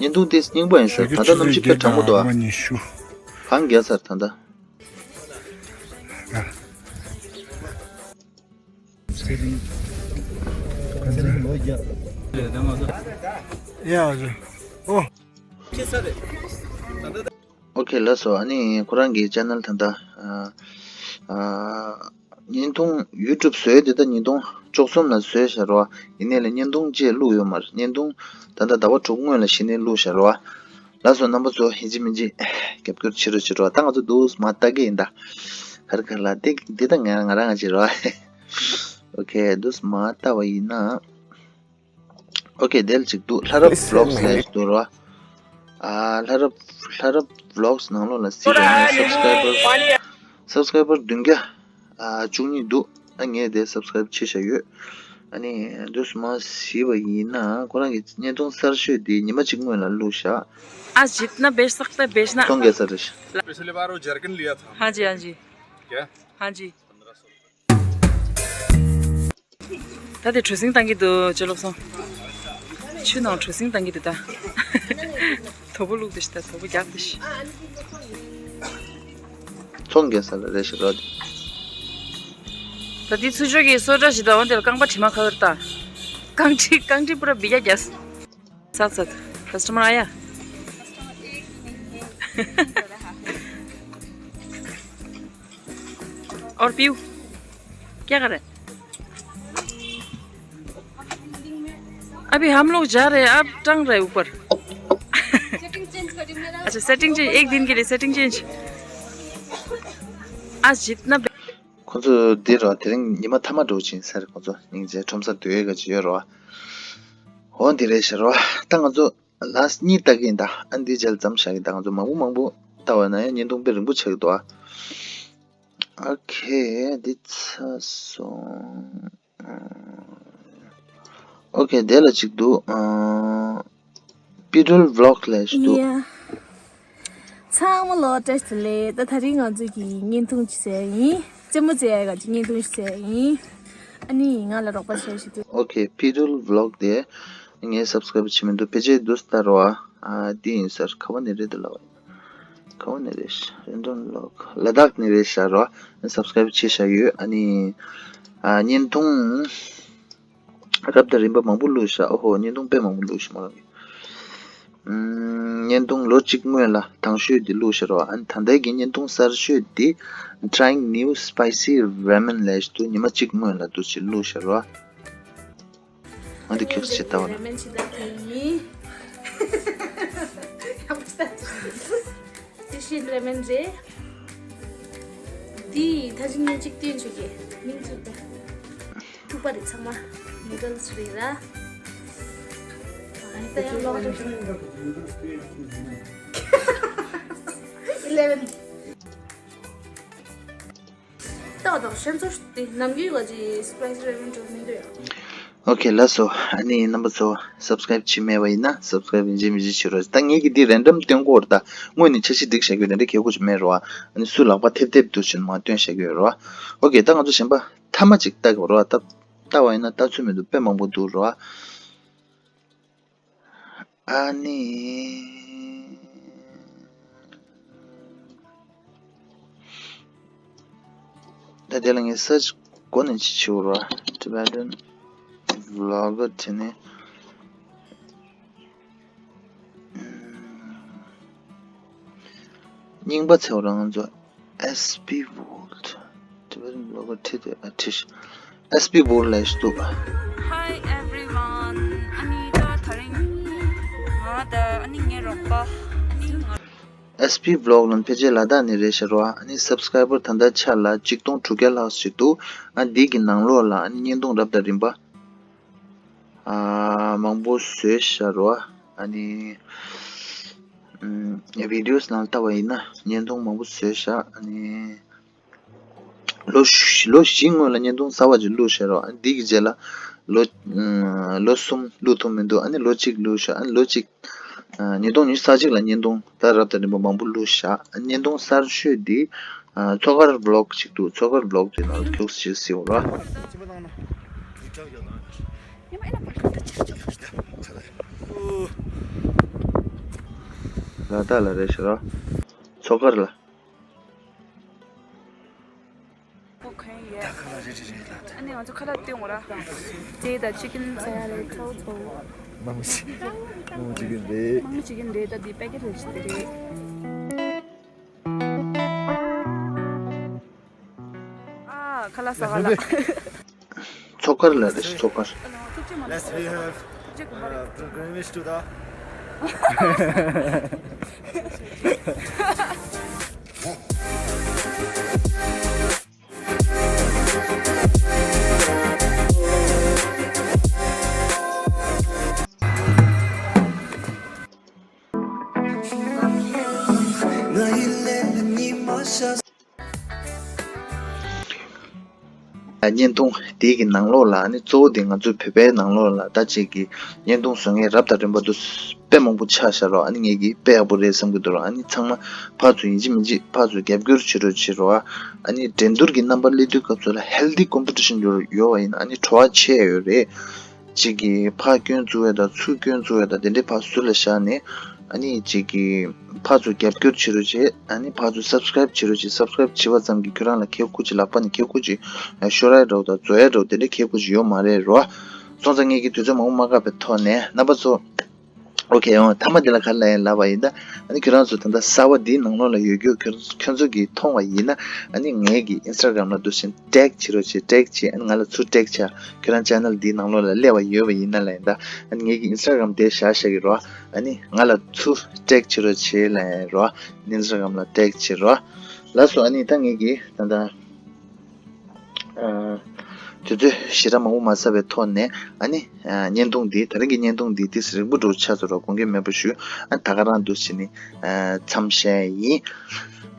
བརྙན་ཐུང་དེ་རྙིང་པ་ཡིན་ས། ད་ལྟ་གནམ་གཤིས་དཔེ་གྲང་མོ་འདུག་ཨ། གངས་རྒྱག་ཚར་ད་ལྟ། ཡ་ཨོ། ཨོ་ཁེ་ལགས་སོ། ཨ་ནི་ཁོ་རང་གི་ཅེ་ནལ་ད་ལྟ་ཨ་ཨ་བརྙན་ཐུང་ཡུ་ཊུབ་བཟོས་དེ་ད་ཉིས་སྟོང་བཅུ་གསུམ་ལ་བཟོས་ཤག་རོ། ཡིན་ནའི་ལ་བརྙན་ཐུང་ཅིག་བླུགས་ཡོད་མ་རེད། བརྙན་ཐུང་ད་ལྟ་ཟླ་བ་དྲུག་སྔོན་ལ་གཞི་ནས་བླུགས་ཤག་རོ། ལགས་སོ། རྣམ་པ་ཚོ་ཡིན་གཅིག་མིན་གཅིག་རྒྱབ་སྐྱོར་བྱེད་རོགས་བྱེད་རོགས། ད་ང་ཚོ་འདུག་སེ་མར་ལྟ་གི་ཡིན་ད། ག་རེ་ག་རེ་ལ་འདི་འདི་ད་ང་ང་རང་ང་བྱེད་རོགས། ཨོ་ཁེ་འདུག་སེ་མར་ལྟ་བ་ཡིན་ན། ཨོ་ཁེ་དེ་ལ་གཅིག་འདུག་ལྷ་རབ་ཝི་ལོག་སི་ལབ་ཡག་འདུག་རོ། ཨ་ལྷ་རབ་ལྷ་རབ་ཝི་ལོག་སི་ནང་ལོགས་ལ་གཟིགས་པ་ཡིན་ན་སབ་སི་ཀ་རའི་བར་སབ་སི་ཀ་རའི་བར་བདུན་བརྒྱ་ཨ་བཅུ་གཉིས་འདུག་ཨ་ངས་དེ་སབ་སི་ཀ་རའིབ་བྱས་བཞག་ཡོད། ཨ་ནི་འདུག་སེ་མར་གཟིགས་པ་ཡིན་ན་ཁོ་རང་གི་བརྙན་ཐུང་གསར་ཤོས་དེ་ཉི་མ་གཅིག་སྔོན་ལ་བླུགས་བཞག आज जितना बेच सकता है बेचना। ཚོང་རྒྱག་ས་རེད། पिछली बार वो जर्किन लिया था। हाँ जी, हाँ जी। क्या? हाँ जी। ད་དེ་གྲུ་གཟིངས་བཏང་གི་འདུག་ཅོ་ལོབ་སོང་། ཆུ་ནང་གྲུ་གཟིངས་བཏང་གི་འདུག་ད། དོ་པོ་བླུགས་དེ་ཤི་ད་དོ་པོ་རྒྱག་དེ་ཤི། ཚོང་རྒྱག་ས་ལ་རེ་ཞིག་རོ། ད་དེ་ཚུར་ཕྱོགས་ཀྱི་སོ་འདྲ་ཞིག་ད་འོན་དེ་ལ་རྐང་པ་དྲི་མ་ཁ་བར་ད། རྐང་ཁྲི་རྐང་ཁྲི་པུ་ར་བི་ཡ་རྒྱ། साथ साथ कस्टमर आया। और पीयू क्या कर रहे हैं? अभी हम लोग जा रहे हैं, आप टंग रहे ऊपर। सेटिंग चेंज कर रही हूँ मेरा। अच्छा, सेटिंग चेंज, एक दिन के लिए सेटिंग चेंज। आज जितना ཁོ་ཚོ་འདི་རོ། དེ་རིང་ཉི་མ་མཐའ་མ་འགྲོ་ཕྱིན་ཟེར། ཁོ་ཚོ་སྙིང་རྗེ་ཁྲོམ་ས་སྡོད་ཡས་ག་ཅིག་ཡོད་རོ། འོ་འདི་རེད་ཤག་རོ། ད་ང་ཚོ་ལ་སི་གཉིས་ལྟ་གི་ཡིན་ད། ཨ་འདི་རྗེས་ལ་མཚམས་བཞག་གི་ད། ང་ཚོ་མང་པོ་མང་པོ་ལྟ་བ་ན་ཡང་བརྙན་ཐུང་དཔེ་རིང་པོ་ཆགས་ཀྱི་འདུག་ཨ། ཨོ་ཁེ་འདི་ཚར་སོང་། ཨོ་ཁེ་དེ་ལ་གཅིག་འདུག་ཨ་པི་ཌལ་ཝི་ལོག་ལབ་ཞིག་འདུག་ཡ། ཚང་མ་ལོ་བཀྲ་ཤིས་བདེ་ལེགས། ད་དེ་རིང་ང་ཚོ་གི་བརྙན་ཐུང་ཅིག་བཟོ་ཡ་ཡིན། རྩེད་མོ་རྩེ་ཡ་ག་ཅིག་བརྙན་ཐུང་ཞིག་བཟོ་ཡ་ཡིན། ཨ་ནི་ང་ལ་རོགས་པ་བྱེད་ཞིག་འདུག་ཨོ་ཁེ་པི་ཌལ་ཝི་ལོག་དེ་ངས་སབ་སི་ཀ་རའིབ་བྱེད་མི་འདུག་ཕལ་ཆེར་འདུག་སེ་ལྟ་རོགས་ཨ། འདི་ཡིན་ཟེར། ག་བ་ནས་རེད་འདུག་ལབ་པ་ཡིན། ག་བ་ནས་རེད། རེན་ཌམ་ཝི་ལོག་ལ་དྭགས་ནས་རེད་ཤག་རོ། སབ་སི་ཀ་རའིབ་བྱས་བཞག་ཡོད། ཨ་ནི་ཨ་བརྙན་ཐུང་རབ་དང་རིམ་པ་མང་པོ་བླུགས་ཤག་ཨོ་ཧོ། བརྙན་ཐུང་དཔེ་མང་པོ་བླུགས་ཤག་མ་རང་གི། ཨམ། བརྙན་ཐུང་ལོ་གཅིག་སྔོན་ལ་དང་ཤོས་འདི་བླུགས་ཤག་རོ། ཨ་ནི་ད་ལྟའི་གི་བརྙན་ཐུང་གསར་ཤོས་འདི་Trying New Spicy Ramen ལབ་ཞིག་འདུག་ཉི་མ་གཅིག་སྔོན་ལ་འདུག་སེ་བླུགས་ཤག་རོ། ཨ་འདི་ཁྱོད་ཀྱིས་བྱེད་ལྟ་བ་ན། རེ་མན་ཆི་ད་དེ་ཡིན། ཡག་པོ་ད། དེ་ཤི་རེ་མན་རེད། དེ་ད་ཅི་ངས་གཅིག་སྟོན་བྱེད་ཀྱི། མིང་ཚུར་ད། ཐུག་པ་རེད་ཚང་མ། ནུ་ཌལ་སི་རེད་ར། ཨ་ད་ཡང་ལོག་འགྲོ། ཨི་ལེ་ཝན། ཏག་ཏག་གཞན་ཚོ་དེ་ནམ་རྒྱུན་ག་ཅིག་སི་པ་རའི་སི་རེ་ཝན་འགྲོ་མི་འདུག་ཡ། ཨོ་ཁེ་ལགས་སོ། ཨ་ནི་རྣམ་པ་ཚོ་སབ་སི་ཀ་རའིབ་བྱེད་མེད་པ་ཡིན་ན་སབ་སི་ཀ་རའིབ་ཡིན་གཅིག་མིན་གཅིག་བྱེད་རོགས། ད་ངེད་ཀྱིས་འདི་རན་ཌམ་སྟོན་གོ་ར། ད་སྔོན་ནས་འཆར་གཞི་སྒྲིག་བཞག་གི་ཡོད་ན་འདི་གལ་དགོས་ཀྱི་མེད་རོ། ཨ་ནི་སུ་ལག་པ་ཐེབས་ཐེབས་འདུག་བཞིན་མ་སྟོན་བཞག་གི་ཡོད་རོ། ཨོ་ཁེ། ད་ང་ཚོ་གཞན་པ་མཐའ་མ་ཅིག་ལྟ་གི་རོ། ད་ལྟ་བ་ཡིན་ན་ལྟ་ཚོད་མི་འདུག་དཔེ་མང་པོ་འདུག་རོ། ཨ་ནི། ད་དེ་ལ་ངས་སར་ཆི་འགོ་ནས་ཅི་བྱེད་རོ། Tibetan vlogger དེ་ནས། རྙིང་པ་ཚེ་བ་རང་ཚོ། S P World Tibetan vlogger ཁྲིད་དེ་ཨ་ཁྲིད། S P World ལས་ཤི་འདུག Hi everyone. ཨ་ནི་ད་དེ་རིང་ང་དང་ཨ་ནི་ངའི་རོགས་པ་ཨ་ནི་ང་། S P Vlog ལ་ཕལ་ཆེར་ལ་དྭགས་ནས་རེད་ཤག་རོ། ཨ་ནི་སབ་སི་ཀ་རའི་བར་ད་ལྟ་ཆ་ལ་གཅིག་སྟོང་དྲུག་བརྒྱ་ལྷག་ཞིག་འདུག་ཨ་འདི་གི་ནང་ལོགས་ལ་ཨ་ནི་བརྙན་ཐུང་རབ་དང་རིམ་པ་ཨ་མང་པོ་བཟོས་ཤག་རོ། ཨ་ནི་ཨམ་བི་ཌི་ཡོ་ནང་ལྟ་བ་ཡིན་ན་བརྙན་ཐུང་མང་པོ་བཟོས་ཤག་ཨ་ནི། ལོ་བཞི་ལོ་བཞི་སྔོན་ལ་བརྙན་ཐུང་གསར་བ་ཅིག་བླུགས་བཞག་རོ། ཨ་འདི་གི་རྗེས་ལ་ལོ་ཨ་ལོ་གསུམ་བླུགས་ཐུབ་མི་འདུག་ཨ་ནི་ལོ་གཅིག་བླུགས་བཞག་ཨ་ནི་ལོ་གཅིག་ཨ་ཉིས་སྟོང་ཉི་ཤུ་རྩ་གཅིག་ལ་བརྙན་ཐུང་ད་རབ་དང་རིམ་པ་མང་པོ་བླུགས་བཞག་ཨ་བརྙན་ཐུང་གསར་ཤོས་འདི་ཨ་མཚོ་ཁར་བི་ལོག་ཅིག་འདུག་མཚོ་ཁར་བི་ལོག་དེ་ནང་ལ་ཁྱུག་ཅིག་གཟིགས་རོ། ལ་དྭགས་ལ་རེད་ཤག་རོ། མཚོ་ཁར་ལ། ཨོ་ཁེ་ཡེ། ད་ཁ་ལག་རེད་རེད་རེད་ལ་ད། ཨ་ནི་ང་ཚོ་ཁ་ལག་སྟོན་འོང་ར། ཇེ་དང་ཅི་ཀིན་ཟ་ཡ་རེད་ཚོ་ཚོ། མང་མོ་ཅི། མང་མོ་ཅི་ཀིན་རེད། མང་མོ་ཅི་ཀིན་རེད། ད་འདི་པེ་ཀེ་ཊི་རེད་ཅི་དེ་རེད། ཨ་ཁ་ལག་ཟ་ག་ལ། མཚོ་ཁར་ལ་རེད་མཚོ་ཁར། Let's we have uh, pilgrimage to the བརྙན་ཐུང་དེ་གི་ནང་ལོགས་ལ་ཨ་ནི་གཙོ་བོ་དེ་ང་ཚོའི་བོད་པའི་ནང་ལོགས་ལ་ད་ཅིག་གི་བརྙན་ཐུང་བཟོ་མཁན་རབ་དང་རིམ་པ་འདུག་དཔེ་མང་པོ་ཆགས་བཞག་རོགས། ཨ་ནི་ངེད་ཀྱིས་དཔེ་ཡག་པོ་རེད་བསམ་གྱི་འདུག་རོགས། ཨ་ནི་ཚང་མ་ཕར་ཚུར་ཡིན་གཅིག་མིན་གཅིག་ཕར་ཚུར་རྒྱབ་སྐྱོར་བྱེད་རོགས་བྱེད་རོགས། ཨ་ནི་འགྲན་བསྡུར་གྱི་རྣམ་པ་སླེབས་དུས་སྐབས་སུ་ལ་healthy competition ཡོད་ཡོད་པ་ཡིན་ན་ཨ་ནི་བྲོ་བ་ཆེ་ཡོད་རེད། གཅིག་གིས་ཕར་སྐྱོན་བཙུགས་ཡ་དང་ཚུར་སྐྱོན་བཙུགས་ཡ་དང་དེ་འདྲའི་ཕར་ཟུར་ལ་བཞག་ནས་ཨ་ནི་གཅིག་གིས་ཕར་ཚུར་རྒྱབ་སྐྱོར་བྱེད་རོགས་བྱེད། ཨ་ནི་ཕར་ཚུར་subscribe བྱེད་རོགས་བྱེད། subscribe བྱེད་པ་ཙམ་གྱིས་ཁྱོད་རང་ལ་ཁེ་ཁུ་ཅིག་ལག་པ་ནས་ཁེ་ཁུ་ཅིག་ཤོར་ཡ་འདྲ་བོ་དང་འཛོལ་ཡ་འདྲ་བོ་དེ་འདྲའི་ཁེ་ཁུ་ཅིག་ཡོད་མ་རེད་རོ། སོང་ཙང་ངེད་ཀྱིས་དུས་ཚོད་མང་པོ་མ་བཀག་པའི་ཐོག་ནས་རྣམ་པ་ཚོ། ཨོ་ཁེ་ཨོ་མཐའ་མ་དེ་ལ་ག་རེ་ལབ་ཡིན་ལབ་པ་ཡིན་ད། ཨ་ནི་ཁྱོད་རང་ཚོ་ད་ལྟ་གསར་པ་འདིའི་ནང་ལོགས་ལ་ཡོད་རྒྱུ་ཁྱོད་ཁྱོད་ཚོ་གིས་མཐོང་བ་ཡིན་ན་ཨ་ནི་ངེད་ཀྱི་Instagram ལ་འདུག་བཞིན་tag བྱེད་རོགས་བྱེད། tag བྱེད། ཨ་ནི་ང་ལ་ཚུར་tag བྱ། ཁྱོད་རང་channel འདིའི་ནང་ལོགས་ལ་སླེབས་པ་ཡོད་པ་ཡིན་ན་ལབ་ཡིན་ད། ཨ་ནི་ངེད་ཀྱི་Instagram དེ་བཞག་བཞག་གི་རོ། ཨ་ནི་ང་ལ་ཚུར་tag བྱེད་རོགས་བྱེད་ལབ་ཡིན་རོ། Instagram ལ་tag བྱེད་རོ། ལགས་སོ། ཨ་ནི་ད་ངེད་ཀྱི་ད་ལྟ། ཨ་དུས་ཚོད་ཞེ་དྲག་མང་པོ་མ་ཟ་བའི་ཐོག་ནས་ཨ་ནི་ཨ་བརྙན་ཐུང་འདི་ད་རིང་གི་བརྙན་ཐུང་འདི་ཏོག་ཙམ་རིང་པོ་འདྲ་བོ་ཆགས་སོང་ར། དགོངས་འགལ་མེད་པ་ཞུ། ཨ་ད་ག་རང་འདུག་བྱས་ནས་ཨ་མཚམས་བཞག་ཡིན།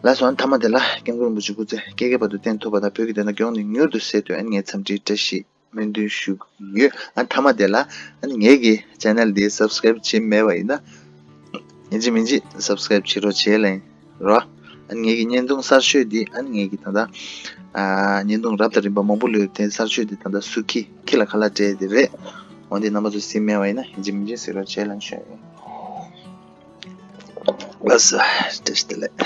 ལགས་སོ། ཨ་མཐའ་མ་དེ་ལ་སྐྱབས་མགོན་རིན་པོ་ཆེ་སྐུ་ཚེ་བསྐལ་བརྒྱའི་བར་དུ་བརྟན་ཐུབ་པ་དང་བོད་ཀྱི་བདེན་མཐའ་མགྱོགས་ནས་མྱུར་དུ་གསལ་ཐུབ་ཨ་ནི་ངས་འཚམས་འདྲིའི་བཀྲ་ཤིས་སྨོན་འདུན་ཞུ་གི་ཡོད། ཨ་མཐའ་མ་དེ་ལ་ཨ་ནི་ངེད་ཀྱི་channel འདི་subscribe བྱས་མེད་པ་ཡིན་ན་ཡིན་གཅིག་མིན་གཅིག་subscribe བྱེད་རོགས་བྱེད་ལབ་ཡིན་རོ། ཨ་ནི་ངེད་ཀྱི་བརྙན་ཐུང་གསར་ཤོས་འདི་ཨ་ནི་ངེད་ཀྱི་ད་ལྟ་ཨ་བརྙན་ཐུང་རབ་དང་རིམ་པ་མང་པོ་ལོས་དེ་གསར་ཤོས་འདི་ད་ལྟ་སུ་ཁྱི་ཁྱི་ལ་ཁ་ལག་སྤྲད་དེ་རེད། འོན་ཏེ་རྣམ་པ་ཚོ་གཟིགས་མེད་པ་ཡིན་ན་ཡིན་གཅིག་མིན་གཅིག་གཟིགས་རོགས་བྱེད་ལབ་ཞུ་ཡིན། ལགས་སོ། བཀྲ་ཤིས་བདེ་ལེགས།